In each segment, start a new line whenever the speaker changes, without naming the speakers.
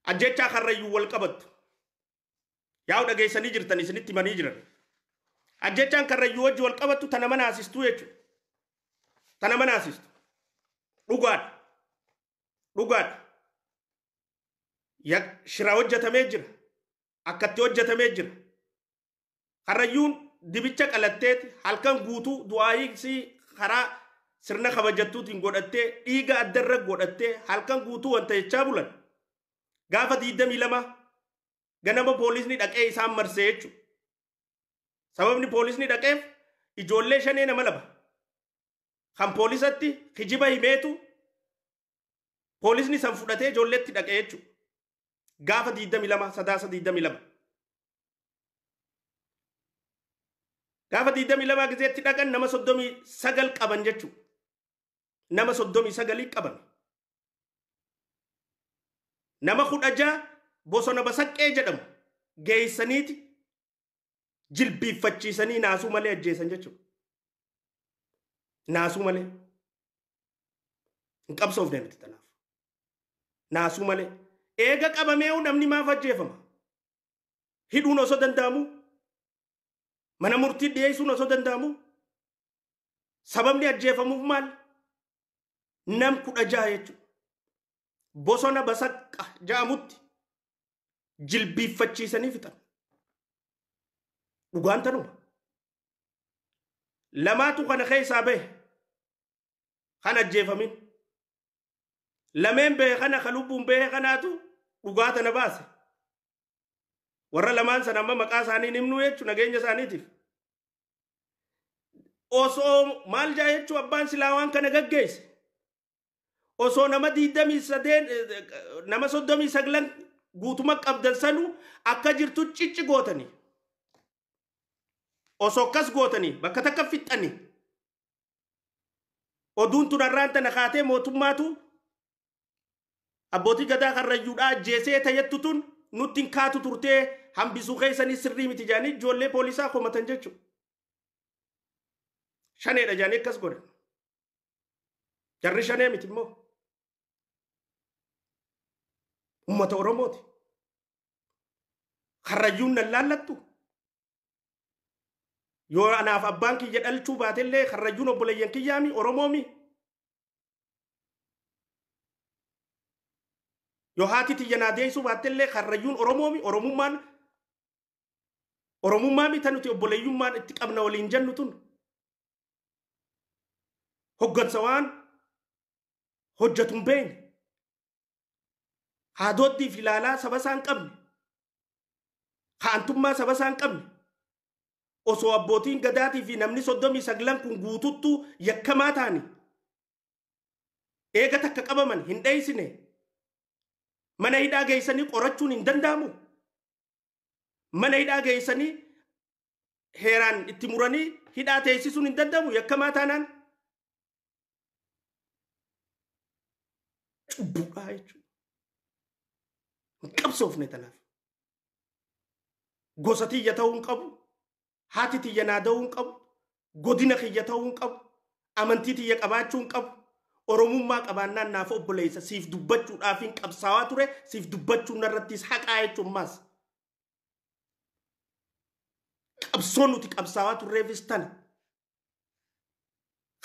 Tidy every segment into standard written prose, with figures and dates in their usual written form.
Ajjechaa Karrayyuu wal qabattu. Yaa'u dhageessanii jirtan isinitti himanii jiran. Ajjechaan Karrayyuu wajji wal qabattu tana mana asistuu jechuudha. Tana mana asistu. Dhugaadha. Dhugaadha. Shira hojjetamee jira. Akkatti hojjetamee jira. Karrayyuun dibicha qalatteeti halkan guutuu du'aayii karaa sirna kabajattuutiin godhattee dhiiga addarra godhattee halkan guutuu wanta jechaa bulan. Gaafa 22 ganama poolisni dhaqee isaan marsee jechuudha. Sababni poolisni dhaqeef ijoollee shanee nama laba. Kan poolisatti kijiba himeetu poolisni san fudhatee ijoolleetti dhaqee jechuudha. Gaafa 22 sadaasa 22. Gaafa 22 gizeetti dhaqan nama 39 qaban jechuudha. Nama 39 qaban. Nama 16 bosona basaqqee jedhamu geessaniiti jilbiiffachiisanii naasuu malee ajjeesan jechuudha. Naasuu malee. Hin qabsoofne nuti tanaaf. Naasuu malee. Eega qabamee namni maaf ajjeefama? Hidhuun osoo danda'amu? Mana murtii dhiyeessuun osoo danda'amu? Sababni ajjeefamuuf maal? Nam 16 jechuudha. Bosona basaqqa jedhamutti jilbiiffachiisanii fixan. Dhugaan tanuma. Lamaatu kana keessaa bahe kan ajjeefamin. Lameen bahe kana ka lubbuun bahe kanaatu dhugaa tana baase. Warra lamaan sana amma maqaa isaanii himnuu jechuun nageenya isaaniitiif. Osoo maal jaa jechuun abbaan silaa waan kana gaggeesse. Osoo nama 23 nama 39 guutuma qabdan sanuu akka jirtu cicci gootanii. Osoo akkas gootanii bakka takka fixxanii. Oduun tun har'aan tana kaatee mootummaatu abbootii gadaa Karrayyuudhaa ajjeesee tayyattu tun nutti hin kaatu turtee hambisuu keessanii sirrii miti jedhanii ijoollee poolisaa komatan jechuudha. Shaneedha jedhanii akkas godhan. Jarri shanee miti immoo. Uummata Oromooti. Karrayyuun nan laallattu. Yoo anaaf abbaan kiyya dhalchuu baatellee Karrayyuun obboleeyyan kiyyaami Oromoomi. Yoo haati tiyya naa deessuu baatellee Karrayyuun Oromoomi Oromummaan Oromummaa miti nuti obboleeyyummaan itti qabna waliin jennu tun. Hoggansa waan hojjetu hin beekne. Haadooddii fi ilaalaa saba isaa hin qabne. Haantummaa saba isaa hin qabne. Osoo abbootiin gadaatii fi namni 39 kun guututtuu yakkamaa ta'ani. Eega takka qabaman hin dheessine. Mana hidhaa geessanii qorachuun hin danda'amu. Mana hidhaa geessanii heeraan itti muranii hidhaa teessisuun hin danda'amu yakkamaa taanaan. Cubbuudhaa jechuudha. Hin qabsoofne tanaaf. Gosa tiyya ta'uu hin qabu. Haati tiyya naa ta'uu hin qabu. Godina kiyya ta'uu hin qabu. Amantii tiyya qabaachuu hin qabu. Oromummaa qabaannaan naaf obboleessa siif dubbachuudhaaf hin qabsaawaa ture siif dubbachuun narrattis haqaa jechuun maas. Qabsoon nuti qabsaawaa turreefis tana.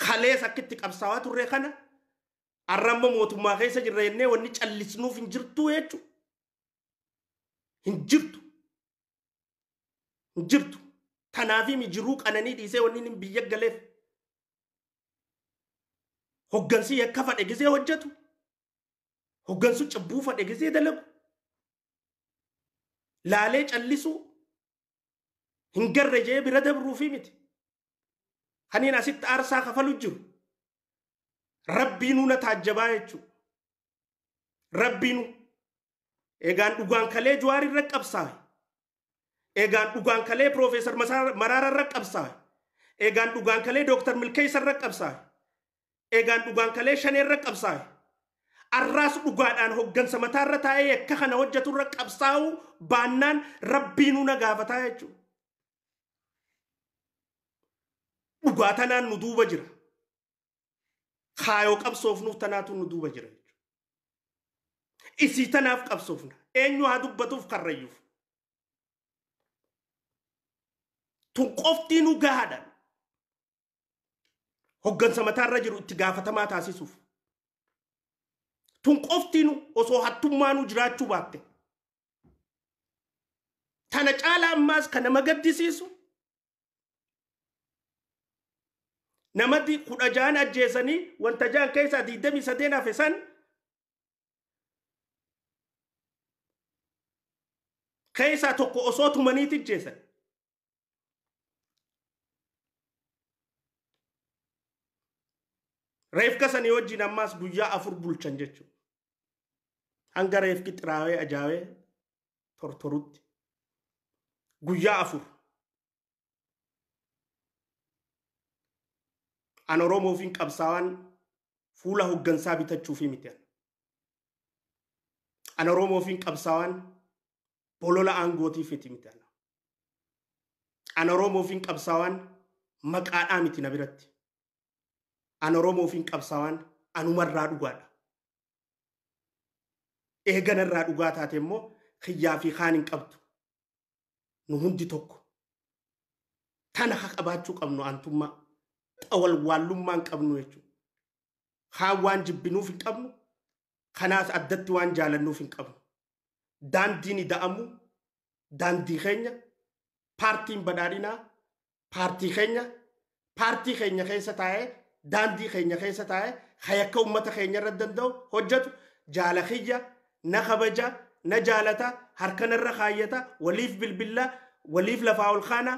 Kalees akkitti qabsaawaa turree kana arramma mootummaa keessa jirra jennee wanni callisnuuf hin jirtu jechuudha. Hin jirtu. Hin jirtu. Tanaafi jiruu qananii dhiisee wanni inni biyya galeef. Hoggansi yakka fadhe gisee hojjetu. Hoggansu cubbuu fadhe gisee dalagu. Laalee callisuu hin garre jee bira dabruufi miti. Kaniin asitti aarsaa kafalu jiru. Rabbiinuu na taajjabaa jechuudha. Rabbiinuu. Egaan dhugaan kalee Jawaar irra qabsaa'e. Egaan dhugaan kalee Piroofeesar Maraara irra qabsaa'e. Egaan dhugaan kalee Dooktar Milkeessa irra qabsaa'e. Egaan dhugaan kalee Shanee irra qabsaa'e. Arraas dhugaadhaan hoggansa mataarra taa'ee akka kana hojjetu irra qabsaa'uu baannaan rabbiinuu na gaafataa jechuudha. Dhugaa tanaan nu duuba jira. Kaayoo qabsoofnuuf tanaatu nu duuba jira. Isii tanaaf qabsoofna. Eenyu haa dubbatuuf karrayyuuf. Tun qoftii nu gahaadha. Hoggansa mataarra jiru itti gaafatamaa taasisuuf. Tun qoftii nu osoo hattummaa nu jiraachuu baatte. Tana caalaa ammaas kan nama gaddisiisu. Namatti 16 ajjeesanii wanta 6 keessaa 23 hafe san keessaa tokko osoo tumaniiti ajjeesan. Reefka sanii wajjin ammaas guyyaa 4 bulchan jechuudha. Hanga reefki xiraawee ajaa'ee tortorutti. Guyyaa 4. An Oromoofiin qabsaawaan fuula hoggansaa bitachuufi miti. An Oromoofiin qabsaawaan bolola aangootiif miti. An Oromoofiin qabsaawaan maqaadhaa miti na biratti. An Oromoofiin qabsaawaan anumarraa dhugaadha. Eeganarraa dhugaa taate immoo xiyyaa fi kaan hin qabdu. Nu hundi tokko. Tana haa qabaachuu qabnu aantummaa. Xawalwaallummaa hin qabnu jechuudha. Kaan waan jibbinuuf hin qabnu. Kanaas addatti waan jaalannuuf hin qabnu. Daandiin ida'amu daandii keenya paartiin badhaadhinaa paartii keenya paartii keenya keessa taa'ee daandii keenya keessa taa'ee hayakka uummata keenya irra danda'u hojjetu jaala kiyya na kabaja na jaalata harkanarra kaayyata waliif bilbilla waliif lafaa ol kaana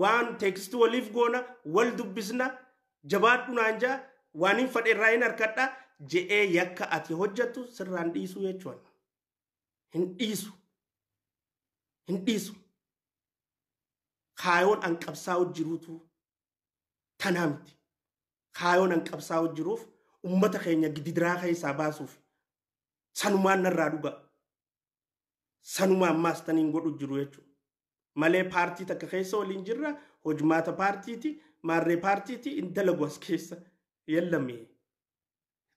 waan teeksistuu waliif goona wal dubbisna jabaadhu naan jaa waan hin fadhe irraa hin harkadha je'ee yakka ati hojjettu sirraan dhiisuu jechuudha. Hin dhiisu. Hin dhiisu. Kaayoon an qabsaa'u jiruutu tanaa miti. Kaayoon an qabsaa'u jiruuf uummata keenya gidiraa keessaa baasuuf sanumaan narraa dhuga. Sanumaan ammaas taniin godhu jiru jechuudha. Malee paartii takka keessa waliin jirra hojmaata paartiiti maarree paartiiti hin dalagu as keessa yellame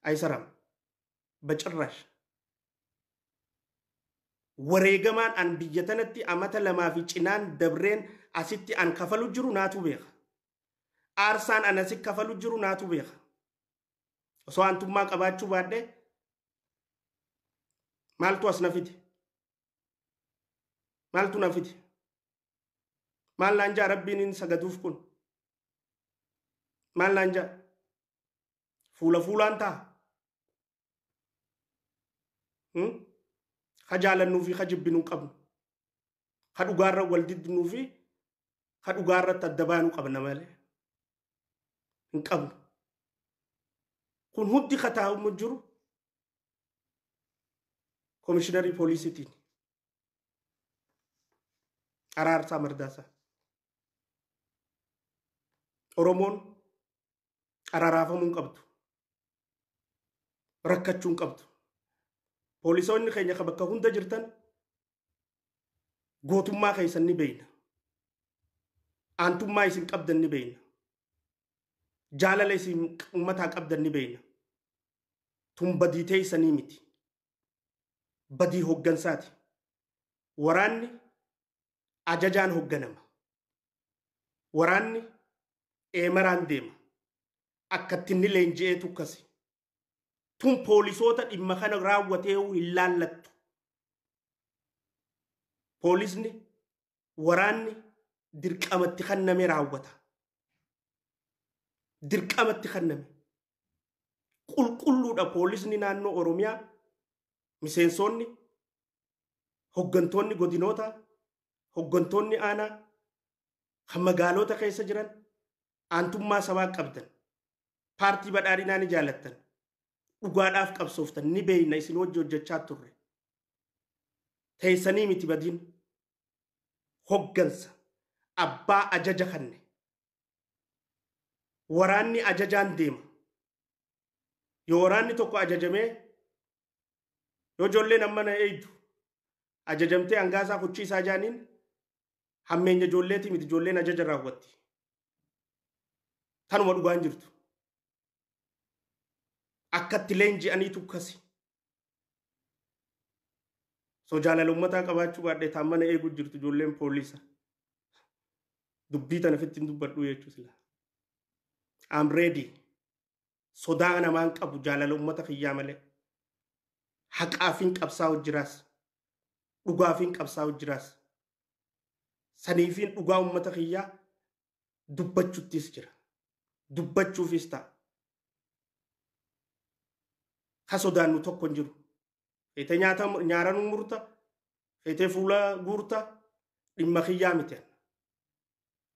aysaram bacirrash. Wareegamaan an biyya tanatti amata 2 fi cinaan dabreen asitti an kafalu jiru naatu beeka. Aarsaan an asi kafalu jiru naatu beeka. Osoo aantummaa qabaachuu baadhee maaltu as na fide? Maaltu na fide? Maal naan jaa rabbiin hin sagaduuf kun? Maal naan jaa? Fuula fuulaan ta'a. Ha jaalannuu fi ha jibbinuu qabnu. Ha dhugaarra wal diddinuu fi ha dhugaarratti adda baanuu qabna malee. Hin qabnu. Kun hundi ka taa'amu jiru komishiinarii poolisiitiin. Araarsaa Mardaasaa. Oromoon araraafamuu hin qabdu. Rakkachuu hin qabdu. Poolisoonni keenya kan bakka hunda jirtan gootummaa keessan ni beekna. Aantummaa isin qabdan ni beekna. Jaalala isin uummataa qabdan ni beekna. Tun badii teessanii miti. Badii hoggansaati. Waraanni ajajaan hogganama. Waraanni eemaraan deema. Akkatti inni leenji'ee tukkasi. Tun poolisoota dhimma kana raawwatee hin laallattu. Poolisni waraanni dirqamatti kenname raawwata. Dirqamatti kenname. Qulqulluudha poolisni naannoo Oromiyaa miseensonni hoggantoonni godinoota hoggantoonni aanaa kan magaalota keessa jiran aantummaa sabaa qabdan paartii badhaadhinaa ni jaalattan. Dhugaadhaaf qabsooftan ni beekna isin hojii hojjechaa turre. Teessanii miti badiin hoggansa abbaa ajaja kanne. Waraanni ajajaan deema. Yoo waraanni tokko ajajamee yoo ijoolleen amma na eeydu ajajamtee hangaasaa kuchiisaa jaaniin hammeenya ijoolleetii miti ijoolleen ajaja raawwatti. Tanuma dhugaan jirtu. Akkatti leenji'aniitu kasi. So jaalala uummataa qabaachuu baadhee taammana eeguu jirtu ijoolleen poolisa. Dubbii tana ofitti hin dubbadhu jechuu sila. I'm ready. Sodaa namaan qabu jaalala uummata kiyyaa malee. Haqaafiin qabsaa'u jiraas. Dhugaafiin qabsaa'u jiraas. Saniifiin dhugaa uummata kiyyaa dubbachuttis jira. Dubbachuufis ta'a. Ka sodaannu tokko hin jiru. Feetee nyaara nu murta, feetee fuula guurta, dhimma kiyyaa miti.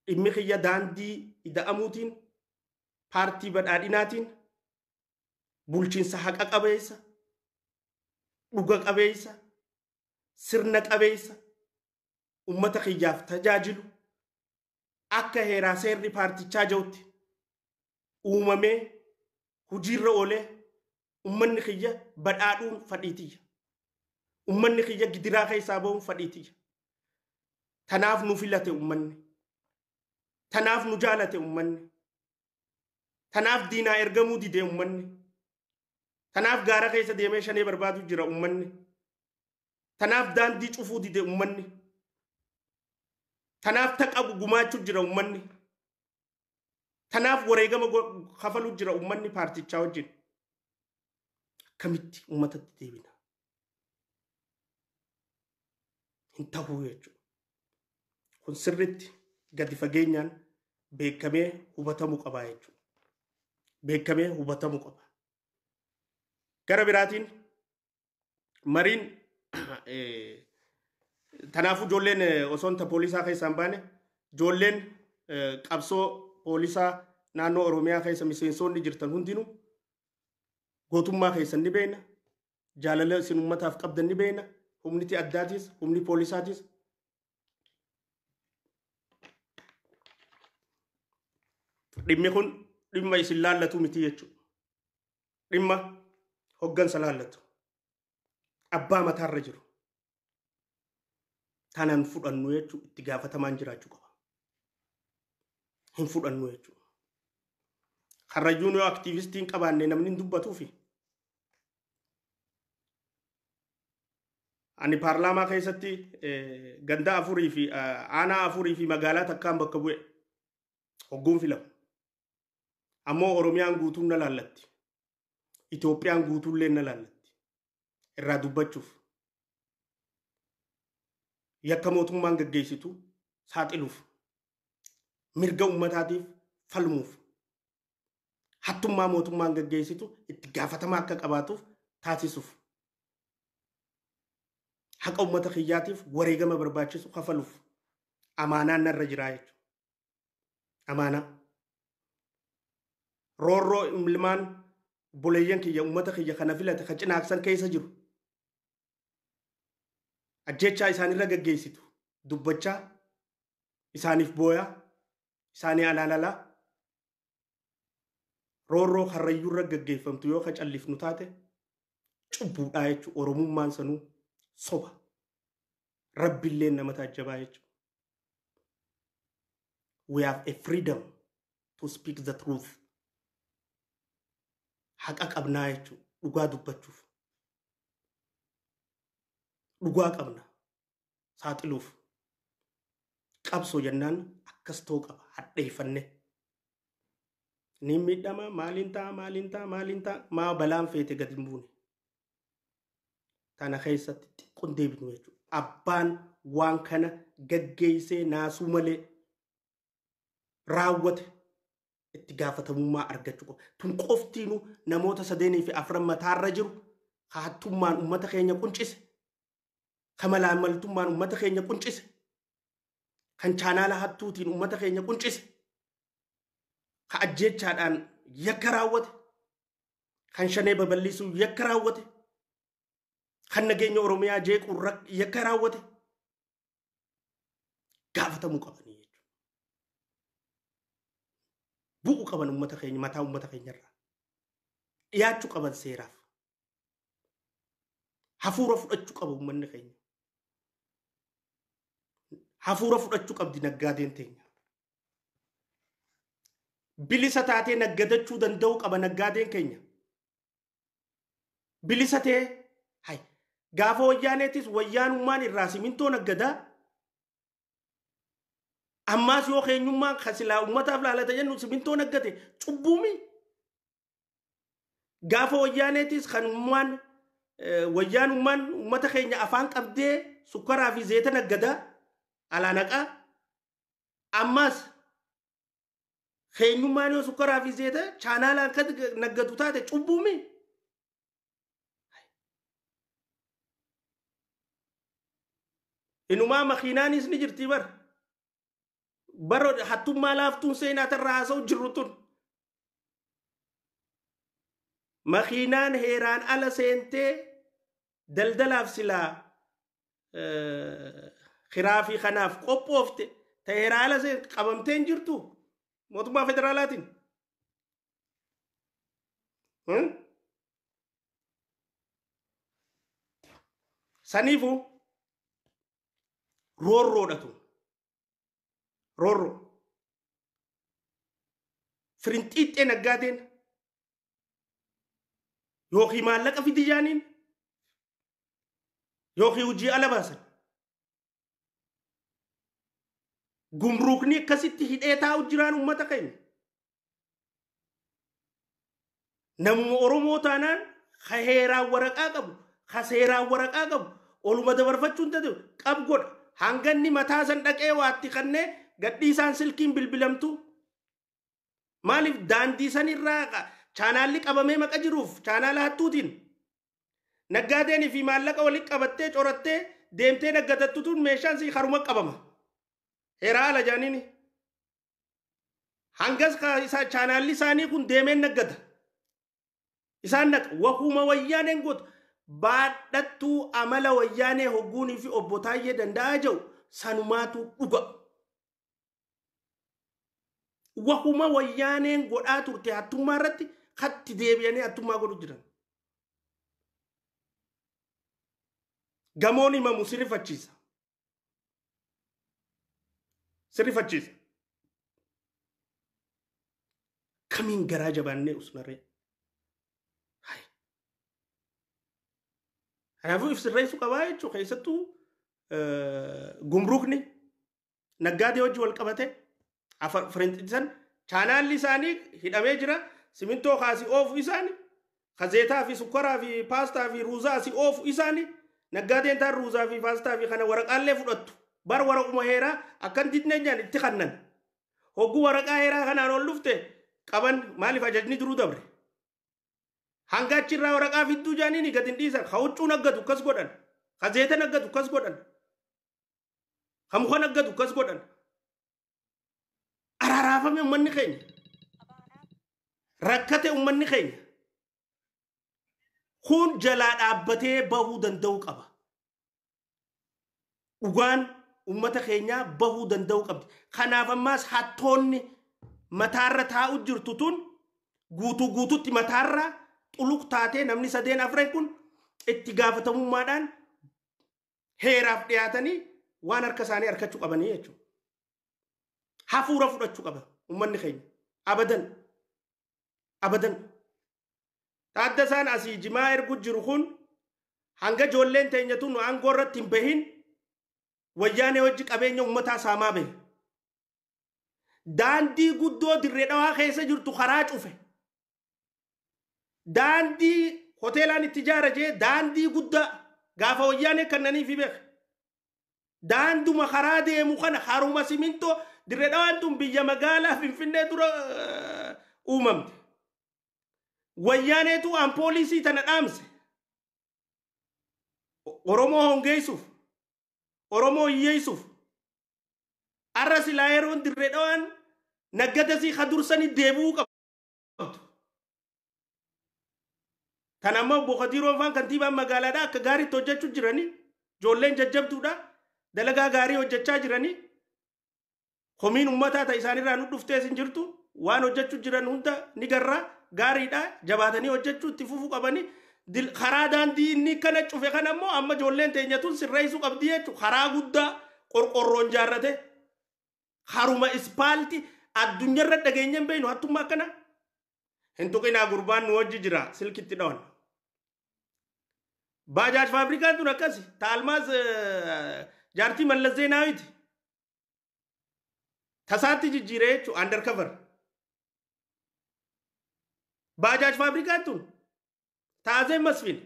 Dhimmi kiyya daandii ida'amuutiin, paartii badhaadhinaatiin, bulchiinsa haqa qabeessa, dhuga qabeessa, sirna qabeessa, uummata kiyyaaf tajaajilu, akka heeraa seerri paartichaa jirutti uumamee hojiirra oolee uummanni kiyya badhaadhuun fadhiitiyya. Uummanni kiyya gidiraa keessaa bahuun fadhiitiyya. Tanaaf nu filate uummanni. Tanaaf nu jaalate uummanni. Tanaaf diinaa ergamuu dide uummanni. Tanaaf gaara keessa deemee shanee barbaadu jira uummanni. Tanaaf daandii cufuu dide uummanni. Tanaaf taqa gumaachuu jira uummanni. Tanaaf wareegama kafaluu jira uummanni paartichaa wajjin. Akkamitti uummatatti deebina? Hin ta'uu jechuudha. Kun sirriitti gadi fageenyaan beekamee hubatamuu qaba jechuudha. Beekamee hubatamuu qaba. Gara biraatiin mariin tanaafuu ijoolleen osoo hin poolisaa keessaa hin baane ijoolleen qabsoo poolisaa naannoo Oromiyaa keessa miseensonni jirtan hundinuu gootummaa keessan ni beekna. Jaalala isin uummataaf qabdan ni beekna. Humniti addaatis, humni poolisaatis. Dhimmi kun dhimma isin laallatu miti jechuudha. Dhimma hoggansa laallatu. Abbaa mataarra jiru. Tanaan fudhannu jechuudha itti gaafatamaan jiraachuu qaba. Hin fudhannu jechuudha. Karrayyuun yoo aktiivistiin qabaanne namni hin dubbatuufi. Ani paarlaamaa keessatti ganda afurii fi aanaa afurii fi magaalaa takkaan bakka bu'e hogguun filamu. Ammoo Oromiyaan guutuun na laallatti. Itoophiyaan guutuullee na laallatti. Irraa dubbachuuf. Yakka mootummaan gaggeessitu saaxiluuf. Mirga uummataatiif falmuuf. Hattummaa mootummaan gaggeessitu itti gaafatamaa akka qabaatuuf taasisuuf. Haqa uummata kiyyaatiif wareegama barbaachisu kafaluuf amaanaan narra jiraa jechuudha. Amaanaa. Roorroo ilmaan buleeyyan kiyya uummata kiyya kana filate ka cinaaqsan keessa jiru. Ajjechaa isaanirra gaggeessitu dubbachaa isaaniif booyaa isaanii alaalalaa roorroo karrayyuurra gaggeeffamtu yoo ka callifnu taate cubbuudhaa jechuudha. Oromummaan sanuu soba. Rabbiillee nama taajjabaa jechuudha. We have a freedom to speak the truth. Haqa qabnaa jechuudha. Dhugaa dubbachuuf. Dhugaa qabna. Saaxiluuf. Qabsoo jennaan akkas ta'uu qaba. Hadheeffanne. Ni miidhama maaliin ta'a maaliin ta'a maaliin ta'a maa balaan feete gadi hin buune. Tana keessatti xiqqoon deebinu jechuudha. Abbaan waan kana gaggeessee naasuu malee raawwate itti gaafatamummaa argachuu qaba. Tun qoftiinuu namoota sadeenii fi afran mataarra jiru hattummaan uummata keenya quncise, ka malaamaltummaan uummata keenya quncise, kan chaanaala hattuutiin uummata keenya quncise, ka ajjeechaadhaan yakka raawwate, kan shanee babal'isuu yakka raawwate, kan nageenya Oromiyaa jeequu yakka raawwate gaafatamuu qabanii jechuudha. Bu'uu qaban uummata keenya mataa uummata keenyarraa. Dhiyaachuu qaban seeraaf. Hafuura fudhachuu qaba uummanni keenya. Hafuura fudhachuu qabdi naggaadeen teenya. Bilisa taatee naggadachuu danda'uu qaba naggaadeen keenya. Bilisa ta'e hay gaafa wayyaaneetis wayyaanummaan irraa simintoo naggadaa. Ammaas yoo keenyummaan kasilaa uummataaf laalata jennu simintoo naggate cubbuumi. Gaafa wayyaaneetis kanummaan wayyaanummaan uummata keenya afaan qabdee sukkaraa fi zeeta naggadaa alaa naqaa. Ammaas keenyummaan yoo sukkaraa fi zeeta chaanaalaan kan naggatu taate cubbuumi. Inumaa makiinaanis ni jirti bara. Bara hattummaa laaftuun seenaa tarraa haasa'u jirru tun. Makiinaan heeraan ala seentee daldalaaf silaa kiraa fi kanaaf qophoofte ta heeraan ala seente qabamtee hin jirtu mootummaa federaalaatiin. Saniifuu roorroodha tun. Roorroo. Firinxiixxee naggaadeen yookiin maallaqa fidi jaaniin yookiin hojii ala baasan. Gumruukni akkasitti hidhee taa'u jiraan uummata keenya. Namuma Oromoo taanaan ka heeraan waraqaa qabu, ka seeraan waraqaa qabu, oluma dabarfachuu hin danda'u qab godha. Hanganni mataa san dhaqee waatti kannee gadhiisaan silkiin bilbilamtu. Maaliif daandii san irraa chaanaalli qabamee maqa jiruuf chaanaala hattuutiin naggaadeenii fi maallaqa walitti qabattee corattee deemtee naggadattu tun meeshaan si haruma qabama. Heeraa ala jaaniini. Hangas chaanaalli isaanii kun deemeen naggata. Isaan naqa wahuma wayyaaneen gootu baadhattuu amala wayyaanee hogguunii fi obbo Taayyee Danda'aa jiru sanumaatu dhuga. Wahuma wayyaaneen godhaa turte hattummaa irratti hatti deebi'anii hattummaa godhu jiran. Gamoon himamu sirrifachiisa. Sirrifachiisa. Kamiin garaa jabaannee usnarree. Kanaafuu if sirreessuu qabaa jechuudha. Keessattuu gumrukni naggaadee hojii wal qabate firinxiisan chaanaalli isaanii hidhamee jira. Simintoo kaasii oofu isaanii, kazeetaa fi sukkaraa fi paastaa fi ruuzaa asii oofu isaanii, naggaadeen taan ruuzaa fi paastaa fi kana waraqaallee fudhattu. Bar waraquma heeraa akkan didneen jaan itti kannan. Hogguu waraqaa heeraa kanaan ol dhufte qaban maaliif ajajni duruu dabre. Hanga achirraa waraqaa fidduu jaaniini gad hin dhiisan. Ka huccuu naggatu akkas godhan. Ka zeeta naggatu akkas godhan. Ka muka naggatu akkas godhan. Araaraafame uummanni keenya. Rakkate uummanni keenya. Kun jalaa dhaabbatee bahuu danda'uu qaba. Dhugaan uummata keenyaa bahuu danda'uu qabdi. Kanaaf ammaas hattoonni mataarra taa'u jirtu tun guutuu guututti mataarra xuluq taatee namni sadeen afran kun itti gaafatamummaadhaan heeraaf dhiyaatanii waan harka isaanii harkachuu qabanii jechuudha. Hafuura fudhachuu qaba uummanni keenya. Abadan. Abadan. Taaddasaan asii jimaa ergu jiru kun hanga ijoolleen teenya tun aangoo irratti hin bahin wayyaanee hojii qabeenya uummataa saamaa bahe. Daandii guddoo dirree dhawaa keessa jirtu karaa cufe. Daandii hoteelaan itti ijaara jee daandii guddaa gaafa wayyaanee kannanii fi beeka. Daanduma karaa deemu kana haruma simintoo dirree dhawaan tun biyya magaalaa Finfinnee dura uumamte. Wayyaaneetu aan poolisii tana dhaamse. Oromoo hongeessuuf, Oromoo hiyyeessuuf. Arra silaa yeroon dirree dhawaan naggadasii kadursanii deebi'uu qabdu. Tan amma obbo Kadiroon faan kantiibaan magaalaadhaa akka gaariitti hojjechuu jiranii, ijoolleen jajjabduudha, dalagaa gaarii hojjechaa jiranii, komiin uummataa ta'e isaanirraa nu dhuftees hin jirtu, waan hojjechuu jiran hunda ni garraa gaariidha, jabaatanii hojjechuu itti fufuu qabanii. Karaa daandii inni kana cufe kana immoo amma ijoolleen teenya tun sirreessuu qabdi jechuudha. Karaa guddaa qorqorroon jaarrate haruma ispaalti addunyaarra dhageenya hin beeknu hattummaa akkana. Hin tuqinaa gurbaan nu wajji jira silkitti dhawan. Baajaaj faabrikaan tun akkasi. Ta Almaaz jaartii Mallas Zeenaawiti. Tasaatti jijjiiree jechuudha undercover. Baajaaj faabrikaan tun taazee Masfin.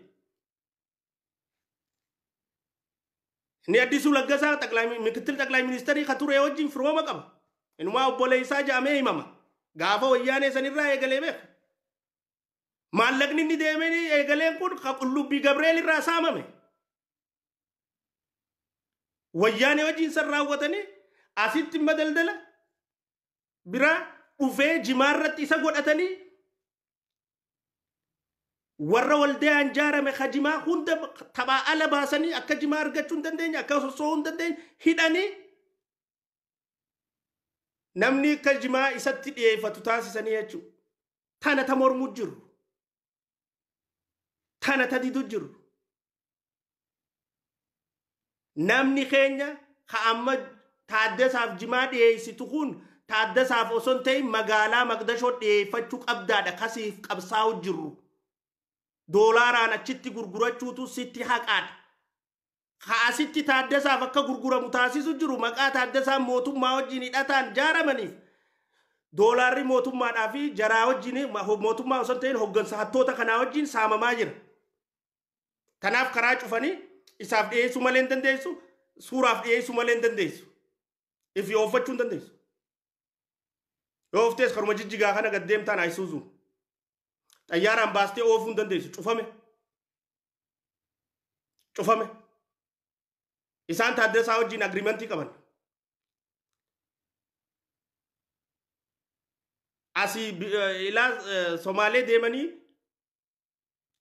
Inni Addisuu Laggasaa mikittil xaqlaa ministeerii ka ture wajjin firooma qaba. Inumaa obboleessaa jedhamee himama. Gaafa wayyaanee sanirraa eegalee beeka. Maallaqni inni deemee eegaleen kun ka Qullubbii Gabreel irraa saamame. Wayyaanee wajjin san raawwatanii asitti imma daldala biraa dhufee jimaarratti isa godhatanii warra waldaan ijaarame ka jimaa hunda taphaa ala baasanii akka jimaa argachuu hin dandeenye, akka sossoo'uu hin dandeenye hidhanii namni akka jimaa isatti dhiyeeffatu taasisanii jechuudha. Tana ta mormuu jiru. Tana ta didu jiru. Namni keenya ka amma Taaddasaaf jimaa dhiyeessitu kun Taaddasaaf osoo hin ta'in magaalaa Maqdashoo dhiyeeffachuu qabdaadha kasiif qabsaa'u jirru. Doolaaraan achitti gurgurachuutu sitti haqaadha. Ka asitti Taaddasaaf akka gurguramu taasisu jiru maqaa Taaddasaa mootummaa wajjin hidhataan jaaramaniif doolaarri mootummaadhaa fi jaraa wajjin mootummaa osoo hin ta'in hoggansa hattoota kanaa wajjin saamamaa jira. Kanaaf karaa cufanii isaaf dhiyeessuu malee hin dandeessu, suuraaf dhiyeessuu malee hin dandeessu. Ifi ooffachuu hin dandeessu. Yoo ooftees karuma jijjigaa kana gad deemtaan Ayisuuzuu. Xayyaaraan baastee oofuu hin dandeessu. Cufame. Cufame. Isaan Taaddasaa wajjin agriimentii qaban. Asii ilaa Somaalee deemanii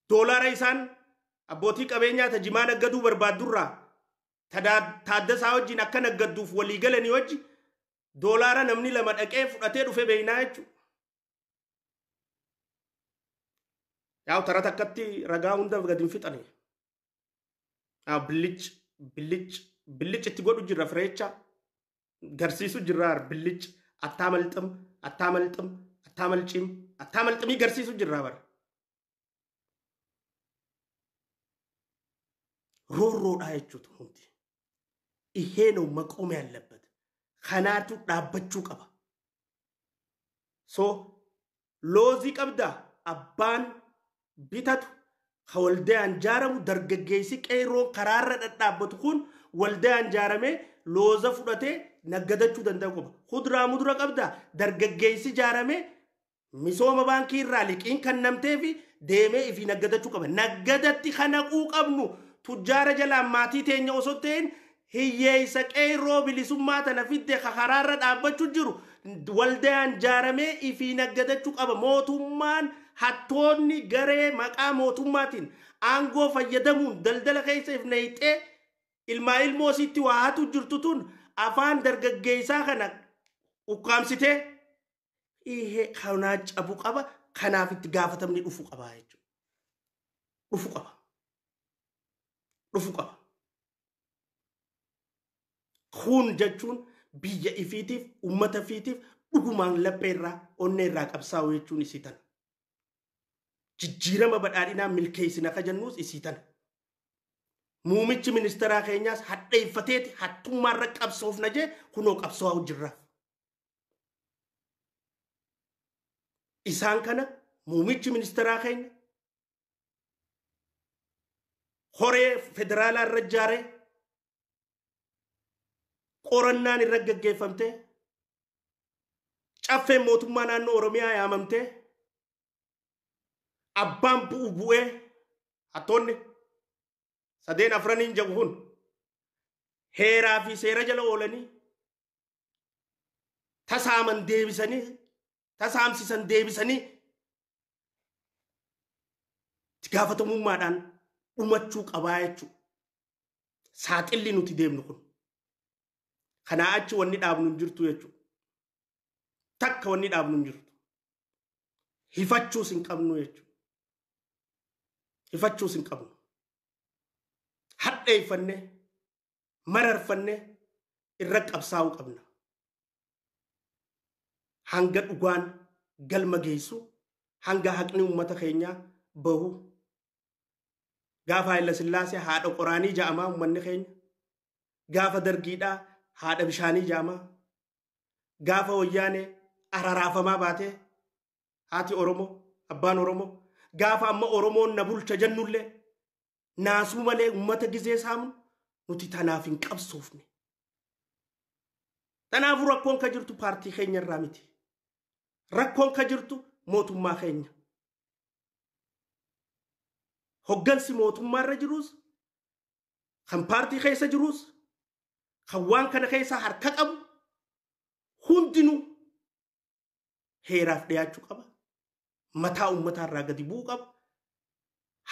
doolaara isaan abbootii qabeenyaa ta jimaa naggaduu barbaaddurraa Taaddasaa wajjin akka naggadduuf walii galanii wajji doolaara namni lama dhaqee fudhatee dhufe beeynaa jechuudha. Yaa'u tara takkatti ragaa hunda gadi hin fixani. Billic billic billic itti godhu jirra fireecha garsiisu jirra billic attaamalxim attaamalxim attaamalcim attaamalximii garsiisu jirra bara. Roorroodha jechuudha hundi. ይሄ ነው መቆም ያለበት። Kanaatu dhaabbachuu qaba. So loozii qabda abbaan bitatu ka waldaan ijaaramu dargaggeessi qeerroon karaarra dhadhaabbatu kun waldaan ijaaramee looza fudhatee naggadachuu danda'u qaba. Kuduraa mudura qabda dargaggeessi ijaaramee misooma baankii irraa liqiin kennamtee fi deemee ifii naggadachuu qaba. Naggadatti kanaquu qabnu tujjaara jalaan maatii teenya osoo ta'in hiyyeessa qeerroo bilisummaa tana fidde karaarra dhaabbachuu jiru waldaan ijaaramee ifii naggadachuu qaba. Mootummaan hattoonni garee maqaa mootummaatiin aangoo fayyadamuun daldala keessa if nayixee ilmaa ilmoo isiitti waa hatu jirtu tun afaan dargaggeessaa kana ukkaamsitee ihe kanaa cabu qaba. Kanaaf itti gaafatamni dhufu qaba jechuudha. Dhufu qaba. Dhufu qaba. Kun jechuun biyya ifiitiif uummata ifiitiif dhugumaan lapheerraa onneerraa qabsaa'u jechuun isii tana. Jijjiirama badhaadhinaa milkeessina ka jennuus isii tana. Muumichi ministeeraa keenyaas hadheeffateeti hattummaarra qabsoofna jee kunoo qabsaa'u jirraaf. Isaan kana muumichi ministeeraa keenya horee federaalaa irra ijaaree qorannaan irra gaggeeffamtee caffeen mootummaa naannoo Oromiyaa yaamamtee abbaan bu'u bu'ee hattoonni sadeen afraniin jedhu kun heeraa fi seera jala oolanii tasaaman deebisanii tasaamsisan deebisanii itti gaafatamummaadhaan dhumachuu qabaa jechuudha. Saaxilli nuti deemnu kun. Kanaa achi wanni dhaabnu hin jirtu jechuudha. Takka wanni dhaabnu hin jirtu. Hifachuus hin qabnu jechuudha. Hifachuus hin qabnu. Hadheeffannee mararfannee irra qabsaa'uu qabna. Hanga dhugaan galma geessu, hanga haqni uummata keenyaa bahu, Gaafa Haayila Sillaasee haadha qoraanii ja'amaa uummanni keenya. Gaafa dargiidhaa haadha bishaanii ja'amaa. Gaafa wayyaanee araraafamaa baatee haati Oromoo abbaan Oromoo gaafa amma Oromoon na bulcha jennullee naasuu malee uummata gizee saamu nuti tanaaf hin qabsoofne. Kanaafuu rakkoon ka jirtu paartii keenya irraa miti. Rakkoon ka jirtu mootummaa keenya. Hoggansi mootummaa irra jirus, kan paartii keessa jirus, kan waan kana keessa harka qabu hundinuu heeraaf dhiyaachuu qaba. Mataa uummataa irraa gadi bu'uu qaba.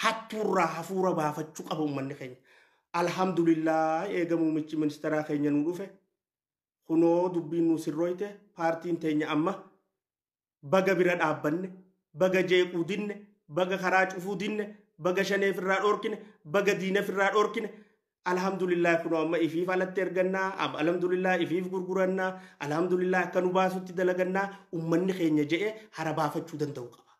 Hattuurraa hafuura baafachuu qaba uummanni keenya. Alhamdulillah eega muummichi ministeeraa keenya nu dhufe. Kunoo dubbiin nu sirrooyte paartiin teenya amma baga bira dhaabbanne, baga jeequu dinne, baga karaa cufuu dinne, baga shaneef irraa dhorkine, baga diinaf irraa dhorkine. Alhamdulillah kunoo amma ifiif alatti ergannaa, alhamdulillah ifiif gurgurannaa, alhamdulillah akka nu baasutti dalagannaa uummanni keenya je'ee hara baafachuu danda'u qaba.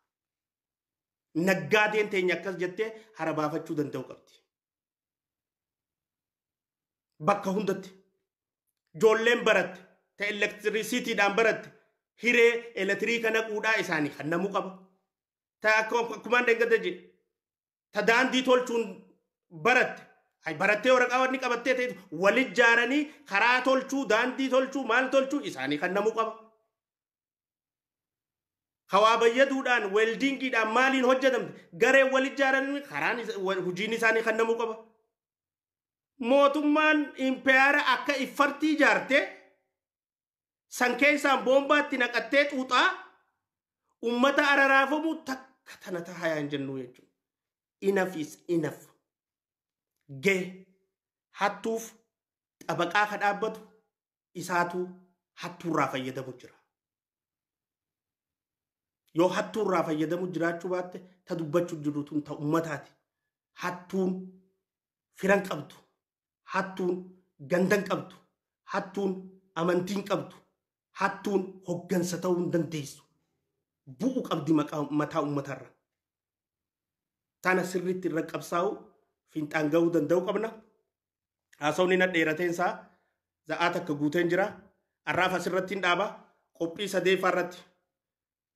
Naggaadeen teenya akkas jettee hara baafachuu danda'u qabdi. Bakka hundatti. Ijoolleen baratte, ta elektirisiitiidhaan baratte, hiree elektiriika naquudhaa isaanii kan namuu qaba. Ta akkumaan deengate jedhe, ta daandii tolchuun baratte, barattee waraqaa wanni qabattee ta'e walit jaaranii karaa tolchuu, daandii tolchuu, maal tolchuu isaanii kan namuu qaba. Hawaa bayyaduudhaan, weeldiingiidhaan maaliin hojjetamte garee walit jaaranii karaan hojiin isaanii kan namuu qaba. Mootummaan impeera akka iffartii ijaarte san keessaan boombaatti naqattee xuuxaa uummata araraafamu takka tana tahaa hin jennu jechuudha. Enough is enough. Gee hattuuf xabaqaa ka dhaabbatu isaatu hattuurraa fayyadamu jira. Yoo hattuurraa fayyadamu jiraachuu baatte ta dubbachuu jiru tun ta uummataati. Hattuun firan qabdu. Hattuun gandan qabdu. Hattuun amantiin qabdu. Hattuun hoggansa ta'uu hin dandeessu. Bu'u qabdi mataa uummatarra. Tana sirriitti irra qabsaa'u fiinxaan gahuu danda'u qabna. Haasawni na dheerateen isaa za'aa takka guuteen jira. Arraaf asirratti hin dhaaba. Qophii sadeeffaa irratti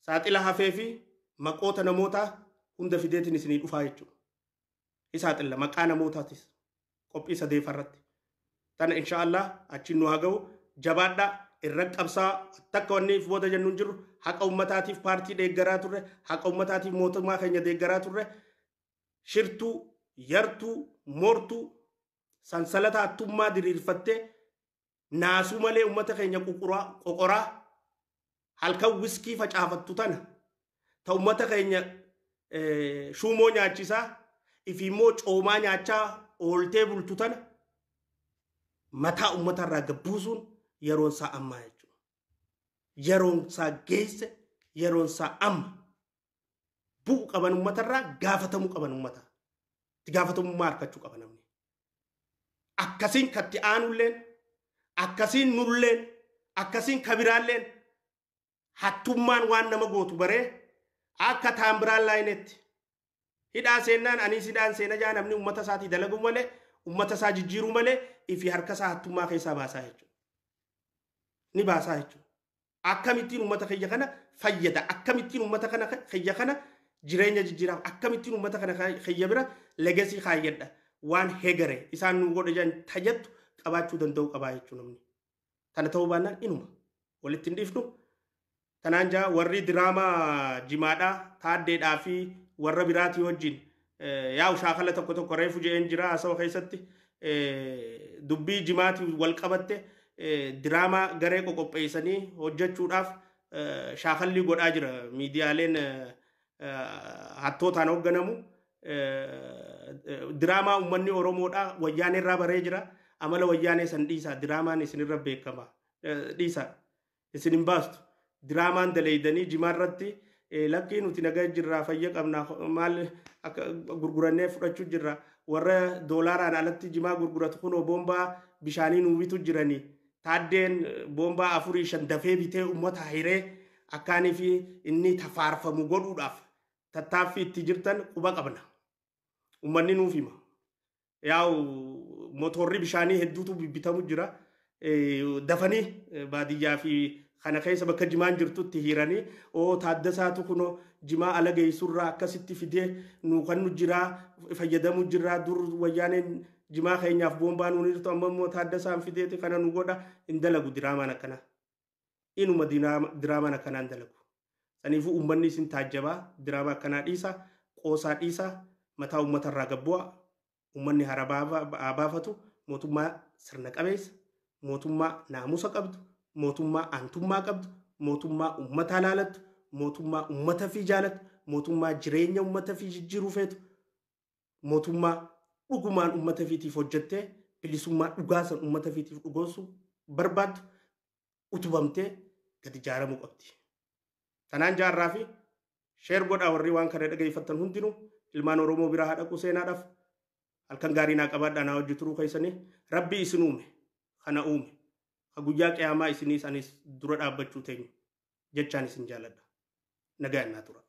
saaxila hafee fi maqoota namootaa hunda fideetiin isinii dhufaa jechuudha. Saaxila maqaa namootaatis qophii sadeeffaa irratti. Tana inshaallah achiin nu haa ga'u jabaadhaa irra qabsaa takka wanni if booda jennu hin jirru haqa uummataatiif paartii deeggaraa turre haqa uummataatiif mootummaa keenya deeggaraa turre shirtuu yartuu mortuu sansalata hattummaa diriirfattee naasuu malee uummata keenya qoqoraa halkan wiskii facaafattu tana ta uummata keenya shuumoo nyaachisaa ifiimmoo coomaa nyaachaa ooltee bultu tana mataa uummatarraa gabbuusuun yeroon isaa ammaa jechuudha. Yeroon isaa geesse yeroon isaa amma bu'u qaban uummatarraa gaafatamuu qaban uummata. Itti gaafatamummaa argachuu qaba namni. Akkasiin katti aanulleen, akkasiin nulleen, akkasiin kabiraalleen hattummaan waan nama gootu baree akka taan biraan laayinetti. Hidhaa seennaan anis hidhaan seena jaa namni uummata isaatii dalagu malee uummata isaa jijjiiruu malee ifi harka isaa hattummaa keessaa baasaa jechuudha. Ni baasaa jechuudha. Akkamittiin uummata kiyya kana fayyada? Akkamittiin uummata kana kiyya kana jireenya jijjiiraaf? Akkamittiin uummata kana kiyya bira legasii kaayyadha? Waan hegare isaan nu godhe jan tajattu qabaachuu danda'u qabaa jechuudha namni. Tana ta'uu baannaan inuma walitti hin dhiifnu. Tanaan jaa warri diraamaa jimaadhaa taaddeedhaa fi warra biraatii wajjin yaa'u shaakala tokko tokko reefu je'een jira haasawa keessatti dubbii jimaatii wal qabatte diraamaa garee qoqopheessanii hojjechuudhaaf shaakalli godhaa jira miidiyaaleen hattootaan hoogganamu. Diraamaa uummanni Oromoodhaa wayyaanee irraa baree jira. Amala wayyaanee san dhiisaa diraamaan isinirra beekama. Dhiisaa isin hin baastu. Diraamaan daleeydanii jimaarratti lakkii nuti nagaa jirraa fayya qabna maal akka gurgurannee fudhachuu jirra warra doolaaraan alatti jimaa gurguratu kunoo boombaa bishaanii nuu bitu jiranii taaddeen boombaa 4-5 dafee bitee uummata hiree akkaanii fi inni tafaarfamu godhuudhaaf tattaaffii itti jirtan quba qabna. Uummanni nuuf hima. Yaa'u motorri bishaanii hedduutu bibbitamu jira. Dafanii baadiyyaa fi kana keessa bakka jimaan jirtutti hiiranii oo Taaddasaatu kunoo jimaa ala geessurraa akkasitti fidee nu kan nu jiraa fayyadamu jiraa. Dur Wayyaaneen jimaa keenyaaf boombaa nuun hirtu, amma immoo Taaddasaan fideeti kana nu godha. Hin dalagu diraamaan akkanaa. Inuma diraamaan akkanaa hin dalagu. Saniifuu uummanni isin taajjabaa, diraamaa akkanaa dhiisa, qoosaa dhiisa, mataa uummatarraa gabbu'a. Uummanni hara baafatu. Mootummaa sirna qabeessa, mootummaa naamusa qabdu, mootummaa aantummaa qabdu, mootummaa uummataa laalattu, mootummaa uummata fi jaalattu, mootummaa jireenya uummata fi jijjiiruu feetu, mootummaa dhugumaan uummata fiitiif hojjettee bilisummaa dhugaa san uummata fiitiif dhugoonsuu barbaaddu utubamtee gadi ijaaramuu qabdi. Tanaan jaarraa fi share godhaa. Warri waan kana dhageeffattan hundinuu ilmaan Oromoo biraa haa dhaqu seenaadhaaf. Halkan gaarii naa qabaadhaa. Naa hojii turuu keessanii Rabbi isin uume kana uume ka guyyaa qiyaamaa isinii anis dura dhaabbachuu teenyu jechaan isin jaaladha. Nagaa innaa tura.